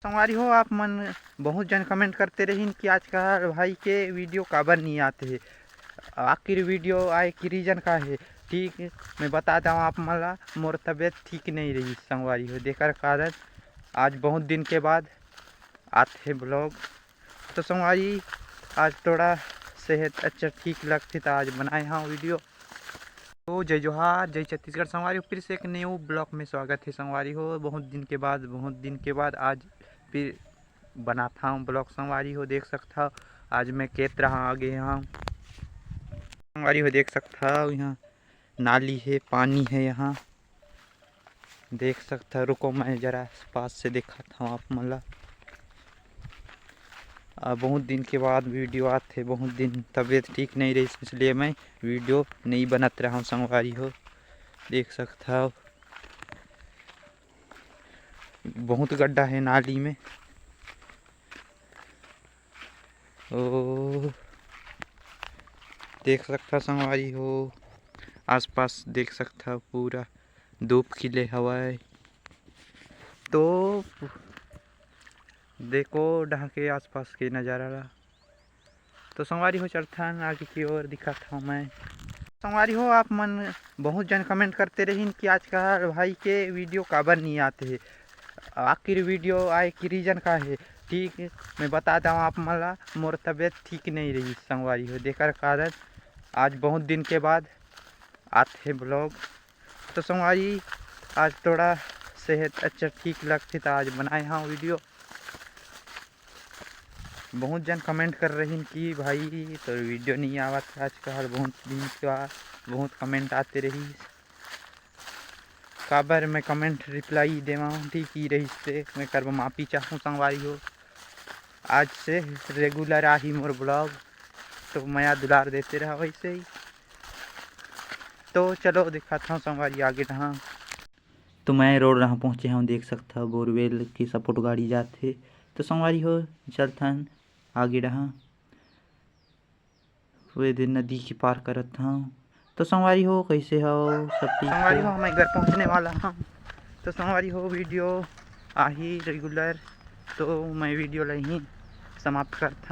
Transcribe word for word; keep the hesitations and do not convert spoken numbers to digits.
संगवारी हो, आप मन बहुत जन कमेंट करते रहिन कि आज का भाई के वीडियो काबर नहीं आते हे, आखिर वीडियो आए के रीजन का हे। ठीक, मैं बता दऊँ आप मन ला, मोर तबीयत ठीक नहीं रही संगवारी हो, देकर कारण आज बहुत दिन के बाद आते हे ब्लॉग। तो संगवारी, आज थोड़ा सेहत अच्छा ठीक लगथे, तो आज बनाए हाँ वीडियो। तो जय जोहार, जय छत्तीसगढ़ संगवारी हो, फिर से एक न्यू ब्लॉग में स्वागत है संगवारी हो। बहुत दिन के बाद, बहुत दिन के बाद आज फिर बनात हूँ ब्लॉग संगवारी हो। देख सकत हव, आज मैं खेत रहा आगे हूँ संगवारी हो। देख सकत हव, यहाँ नाली है, पानी है यहाँ, देख सकत हव। रुको, मैं जरा पास से दिखात हूँ आप मन ला। आ, बहुत दिन के बाद वीडियो आत हे, बहुत दिन तबीयत ठीक नहीं रही, इसलिए मैं वीडियो नहीं बनत रहा हूँ संगवारी हो। देख सकत हव, बहुत गड्ढा है नाली में। ओ, देख सकत हव संगवारी हो, आसपास देख सकत हव, पूरा धूप खिले हवय। तो देखो डहा के आसपास के नज़ारा ला। तो संगवारी हो, चलथन आगे की ओर, दिखात हूँ मैं। संगवारी हो, आप मन बहुत जन कमेंट करते रहिन कि आज का भाई के वीडियो काबर नहीं आते हे, आखिर वीडियो आए के रीजन का हे। ठीक, मैं बता दऊँ आप मन ला, मोर तबीयत ठीक नहीं रही संगवारी हो, देकर कारण आज बहुत दिन के बाद आते हे ब्लॉग। तो संगवारी, आज थोड़ा सेहत अच्छा ठीक लगथे, तो आज बनाए हाँ वीडियो। बहुत जन कमेंट कर रहिन कि भाई, तो वीडियो नहीं आवत आजकल, बहुत दिन के बाद बहुत कमेंट आते रही। काबर मैं कमेंट रिप्लाई देवं, ठीक ही रहिस, ते मैं करब माफी चाहूँ संगवारी हो। आज से रेगुलर आही मोर ब्लॉग, तो मया दुलार देते रहा वैसे ही। तो चलो दिखाता हूँ संगवारी आगे रहा। तो मैं रोड रहा पहुँचे हूँ, देख सकत हव बोरवेल की सपोर्ट गाड़ी जात हे। तो संगवारी हो, चलथन आगे रहा, वे दिन नदी के पार करत हव। तो संगवारी हो, कैसे हव? सब ठीक संगवारी हो? हो, मैं घर पहुँचने वाला हूँ। तो संगवारी हो, वीडियो आही रेगुलर, तो मैं वीडियो ला ही समाप्त करत हूँ।